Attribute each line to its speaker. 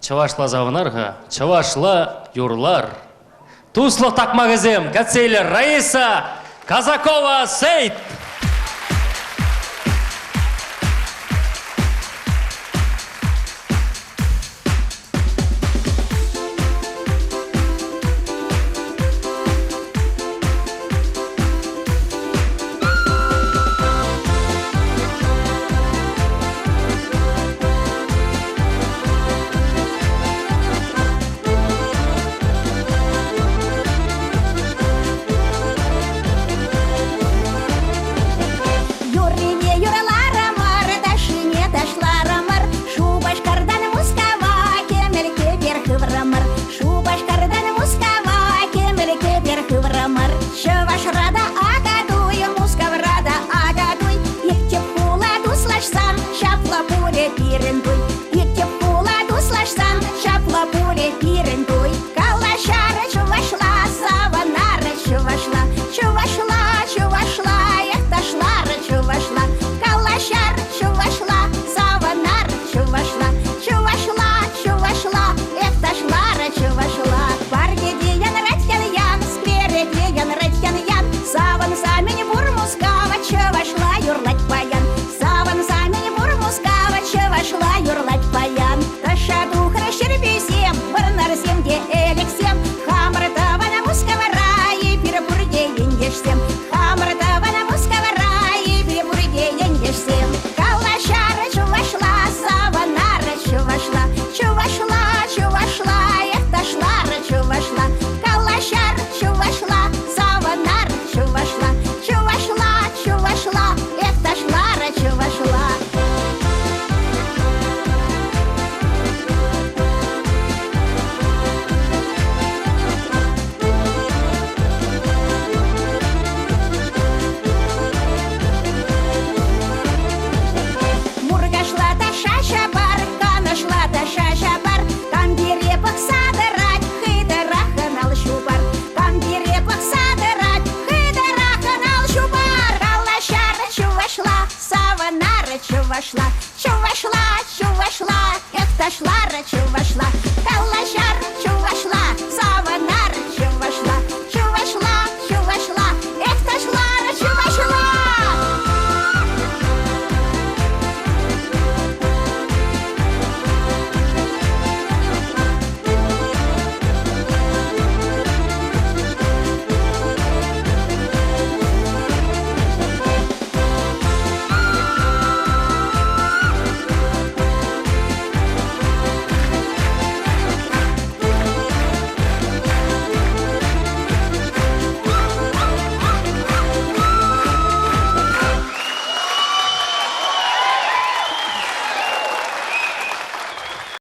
Speaker 1: Чӑвашла савӑнар-ха, чӑвашла юрлар. Туслӑх такмакӗсем кӗтсе илер Раиса Казакова Сейт!
Speaker 2: Юррине юрларӑмӑр, ташшине ташларӑмӑр, Шупашкартан Мускава кӗмӗл кӗпер хыврӑмӑр. Шупашкартан Мускава кӗмӗл кӗпер хыврӑмӑр. Чӑвашра та Акатуй, Мускавра та Акатуй. Ик тӗп хула туслашсан ҫапла пулӗ пирӗн туй. Ик тӗп хула туслашсан ҫапла пулӗ пирӗн туй. Калаҫар чӑвашла, савӑнар чӑвашла, чӑвашла, чӑвашла, эх ташлар чӑвашла. Калаҫар чӑвашла, савӑнар чӑвашла, чӑвашла, чӑвашла, эх ташлар чӑвашла. Паркӗте янрать ян-ян, скверӗте янрать ян-ян, савӑнса мӗн пур Мускава чӑвашла юрлать паян. Савӑнса мӗн пур Мускава чӑвашла юрлать паян. Тӑша тухрӗ ҫӗрпӳсем, вӑрнарсем те элӗксем, хамӑр тӑван Мускавра эпир пурте ентешсем. Хамӑр тӑван Мускавра эпир пурте ентешсем. Калаҫар чӑвашла, савӑнар чӑвашла, чӑвашла, чӑвашла, эх ташлар чӑвашла. Калаҫар чӑвашла, савӑнар чӑвашла, чӑвашла, чӑвашла, эх ташлар чӑвашла. Муркашла та шаша пар, Канашла та шаша пар, Кам пире пӑхса тӑрать, хытӑраххӑн ал ҫупар. Кам пире пӑхса тӑрать, хытӑраххӑн ал ҫупар. Калаҫар чӑвашла, савӑнар чӑвашла, чӑвашла, чӑвашла, эх ташлар чӑвашла. Калаҫар чӑвашла,